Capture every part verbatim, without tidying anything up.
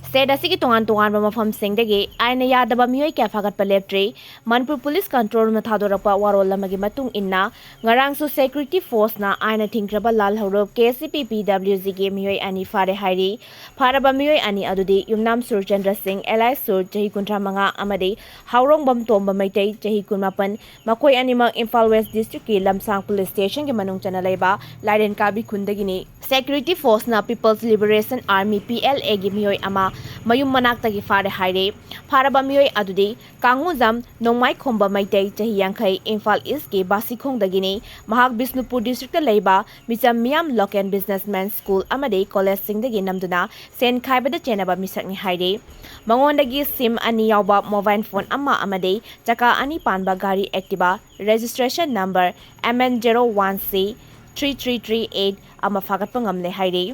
State ꯑꯁꯤꯒꯤ ꯇꯣꯉꯥꯟ ꯇꯣꯉꯥꯟꯕ ꯃꯐꯝꯁꯤꯡꯗꯒꯤ ꯑꯥꯏꯟꯅ ꯌꯥꯗꯕ ꯃꯤꯑꯣꯏ ꯀꯌꯥ ꯐꯥꯒꯠꯄ ꯂꯦꯞꯇ꯭ꯔꯤ꯫ ꯃꯅꯤꯄꯨꯔ ꯄꯨꯂꯤꯁ ꯀꯟꯇ꯭ꯔꯣꯜ ꯔꯨꯝꯅ ꯊꯥꯗꯣꯔꯛꯄ ꯋꯥꯔꯣꯜ ꯑꯃꯒꯤ ꯃꯇꯨꯡ ꯏꯟꯅ, ꯉꯔꯥꯡꯁꯨ ꯁꯦꯀ꯭ꯌꯨꯔꯤꯇꯤ ꯐꯣꯔꯁꯅ ꯑꯥꯏꯟꯅ ꯊꯤꯡꯈ꯭ꯔꯕ ꯂꯥꯜꯍꯧꯂꯨꯞ ꯀꯦ ꯁꯤ ꯄꯤ ꯄꯤ ꯗꯕ꯭ꯂꯤꯎ ꯖꯤꯒꯤ ꯃꯤꯑꯣꯏ ꯑꯅꯤ ꯐꯥꯔꯦ ꯍꯥꯏꯔꯤ꯫ ꯐꯥꯔꯕ ꯃꯤꯑꯣꯏ ꯑꯅꯤ ꯑꯗꯨꯗꯤ ꯌꯨꯝꯅꯥꯝ ꯁꯨꯔꯆꯟꯗ꯭ꯔ ꯁꯤꯡ, alias ꯁꯨꯔ, ꯆꯍꯤ ꯀꯨꯟꯊ꯭ꯔꯥ ꯃꯉꯥ, ꯑꯃꯗꯤ ꯍꯥꯎꯔꯣꯡꯕꯝ ꯇꯣꯝꯕ ꯃꯩꯇꯩ, ꯆꯍꯤ ꯀꯨꯟꯃꯥꯄꯟ, ꯃꯈꯣꯏ ꯑꯅꯤꯃꯛ ꯏꯝꯐꯥꯜ ꯋꯦꯁ ꯗꯤꯁꯇ꯭ꯔꯤꯛꯀꯤ ꯂꯝꯁꯥꯡ ꯄꯨꯂꯤꯁ ꯁ꯭ꯇꯦꯁꯟꯒꯤ ꯃꯅꯨꯡ ꯆꯟꯅ ꯂꯩꯕ ꯂꯥꯏꯔꯦꯟꯀꯥꯕꯤ ꯈꯨꯟꯗꯒꯤꯅꯤ꯫ ꯁꯦꯀ꯭ꯌꯨꯔꯤꯇꯤ ꯐꯣꯔꯁꯅ People's Liberation Army, P L ꯑꯦꯒꯤ ꯃꯤꯑꯣꯏ ꯑꯃ ꯃꯌꯨꯝ ꯃꯅꯥꯛꯇꯒꯤ ꯐꯥꯔꯦ ꯍꯥꯏꯔꯦ꯫ ꯐꯥꯔꯕ ꯃꯤꯑꯣꯏ ꯑꯗꯨꯗꯤ ꯀꯥꯡꯉꯨꯖꯝ ꯅꯣꯡꯃꯥꯏꯈꯣꯝꯕ ꯃꯩꯇꯩ, ꯆꯍꯤ ꯌꯥꯡꯈꯩ, ꯏꯝꯐꯥꯜ ꯏꯁꯀꯤ ꯕꯥꯁꯤꯈꯣꯡꯗꯒꯤꯅꯤ꯫ ꯃꯍꯥꯛ ꯕꯤꯁꯅꯨꯄꯨꯔ ꯗꯤꯁꯇ꯭ꯔꯤꯛꯇ ꯂꯩꯕ ꯃꯤꯆꯝ ꯃꯤꯌꯥꯝ ꯂꯣꯀꯦꯜ ꯕꯤꯖꯤꯅꯦꯁꯃꯦꯟ ꯁ꯭ꯀꯨꯜ ꯑꯃꯗꯤ ꯀꯣꯂꯦꯖꯁꯤꯡꯗꯒꯤ ꯅꯝꯗꯨꯅ ꯁꯦꯟ ꯈꯥꯏꯕꯗ ꯆꯦꯟꯅꯕ ꯃꯤꯁꯛꯅꯤ ꯍꯥꯏꯔꯤ꯫ ꯃꯉꯣꯟꯗꯒꯤ ꯁꯤꯝ ꯑꯅꯤ ꯌꯥꯎꯕ ꯃꯣꯕꯥꯏꯜ ꯐꯣꯟ ꯑꯃ ꯑꯃꯗꯤ ꯆꯀꯥ ꯑꯅꯤ ꯄꯥꯟꯕ ꯒꯥꯔꯤ Activa, registration number M N zero one C three three three eight ꯑꯃ ꯐꯥꯒꯠꯄ ꯉꯝꯂꯦ ꯍꯥꯏꯔꯤ꯫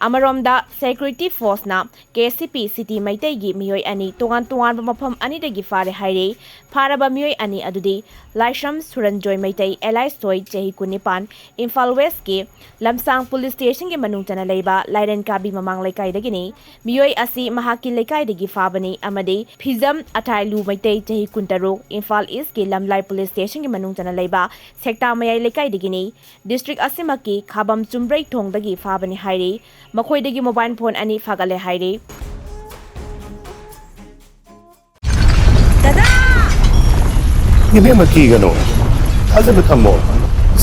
ꯑꯃꯔꯣꯝꯗ, ꯁꯦꯀ꯭ꯌꯨꯔꯤꯇꯤ ꯐꯣꯔꯁꯅ ꯀꯦ ꯁꯤ ꯄꯤ ꯁꯤꯇꯤ ꯃꯩꯇꯩꯒꯤ ꯃꯤꯑꯣꯏ ꯑꯅꯤ ꯇꯣꯉꯥꯟ ꯇꯣꯉꯥꯟꯕ ꯃꯐꯝ ꯑꯅꯤꯗꯒꯤ ꯐꯥꯔꯦ ꯍꯥꯏꯔꯤ꯫ ꯐꯥꯔꯕ ꯃꯤꯑꯣꯏ ꯑꯅꯤ ꯑꯗꯨꯗꯤ ꯂꯥꯏꯁ꯭ꯔꯝ ꯁꯨꯔꯟꯖꯣꯏ ꯃꯩꯇꯩ, alias ꯊꯣꯏ, ꯆꯍꯤ ꯀꯨꯟꯅꯤꯄꯥꯟ, ꯏꯝꯐꯥꯜ ꯋꯦꯁꯀꯤ ꯂꯝꯁꯥꯡ ꯄꯨꯂꯤꯁ ꯁ꯭ꯇꯦꯁꯟꯒꯤ ꯃꯅꯨꯡ ꯆꯟꯅ ꯂꯩꯕ ꯂꯥꯏꯔꯦꯟꯀꯥꯕꯤ ꯃꯃꯥꯡ ꯂꯩꯀꯥꯏꯗꯒꯤꯅꯤ꯫ ꯃꯤꯑꯣꯏ ꯑꯁꯤ ꯃꯍꯥꯛꯀꯤ ꯂꯩꯀꯥꯏꯗꯒꯤ ꯐꯥꯕꯅꯤ ꯑꯃꯗꯤ ꯐꯤꯖꯝ ꯑꯊꯥꯏꯂꯨ ꯃꯩꯇꯩ, ꯆꯍꯤ ꯀꯨꯟꯇꯔꯨꯛ, ꯏꯝꯐꯥꯜ ꯏꯁꯀꯤ ꯂꯝꯂꯥꯏ ꯄꯨꯂꯤꯁ ꯁ꯭ꯇꯦꯁꯟꯒꯤ ꯃꯅꯨꯡ ꯆꯟꯅ ꯂꯩꯕ ꯁꯦꯛꯇꯥ ꯃꯌꯥꯏ ꯂꯩꯀꯥꯏꯗꯒꯤꯅꯤ꯫ ꯗꯤꯁꯇ꯭ꯔꯤꯛ ꯑꯁꯤꯃꯛꯀꯤ ꯈꯥꯕꯝ ꯆꯨꯝꯕ꯭ꯔꯩ ꯊꯣꯡꯗꯒꯤ ꯐꯥꯕꯅꯤ ꯍꯥꯏꯔꯤ꯫ ꯃꯈꯣꯏꯗꯒꯤ ꯃꯣꯕꯥꯏꯜ ꯐꯣꯟ ꯑꯅꯤ ꯐꯥꯒꯠꯂꯦ ꯍꯥꯏꯔꯤ꯫ ꯏꯕꯦꯝꯃ, ꯀꯤꯒꯅꯨ, ꯊꯥꯖꯕ ꯊꯝꯃꯣ꯫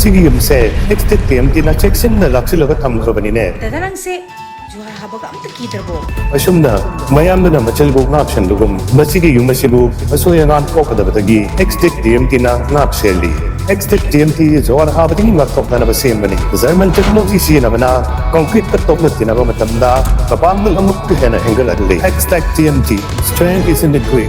ꯁꯤꯒꯤ ꯌꯨꯝꯁꯦ ꯑꯦꯛꯁ ꯇꯦꯛ ꯇꯤ ꯑꯦꯝ ꯇꯤꯅ ꯆꯦꯛꯁꯤꯟꯅ ꯂꯥꯛꯁꯤꯜꯂꯒ ꯊꯝꯈ꯭ꯔꯕꯅꯤꯅꯦ꯫ ꯗꯥꯗꯥ, ꯅꯪꯁꯦ ꯖꯨꯍꯥꯔ ꯍꯥꯕꯒ ꯑꯝꯇ ꯀꯤꯗ꯭ꯔꯕꯣ? ꯑꯁꯨꯝꯅ ꯃꯌꯥꯝꯗꯨꯅ ꯃꯆꯤꯜꯕꯨ ꯉꯥꯛꯁꯟꯕꯒꯨꯝ, ꯃꯁꯤꯒꯤ ꯌꯨꯝ ꯑꯁꯤꯕꯨ ꯑꯁꯣꯏ ꯑꯉꯥꯝ ꯊꯣꯛꯀꯗꯕꯗꯒꯤ ꯑꯦꯛꯁ ꯇꯦꯛ ꯇꯤ ꯑꯦꯝ ꯇꯤꯅ ꯉꯥꯛ ꯁꯦꯜꯂꯤ꯫ X tech T M T ꯖꯨꯍꯥꯔ ꯍꯥꯕꯗꯒꯤ ꯉꯥꯛꯊꯣꯛꯅꯅꯕ ꯁꯦꯝꯕꯅꯤ꯫ ꯖꯔꯃꯟ ꯇꯦꯛꯅꯣꯂꯣꯖꯤ ꯁꯤꯖꯤꯟꯅꯕꯅ ꯀꯪꯀ꯭ꯔꯤꯠꯇ ꯇꯣꯛꯅ ꯇꯤꯟꯅꯕ ꯃꯇꯝꯗ ꯃꯄꯥꯡꯒꯜ ꯑꯃꯨꯛꯀ ꯍꯦꯟꯅ ꯍꯦꯟꯒꯠꯍꯜꯂꯤ꯫ X tech T M T, strength is in the grit꯫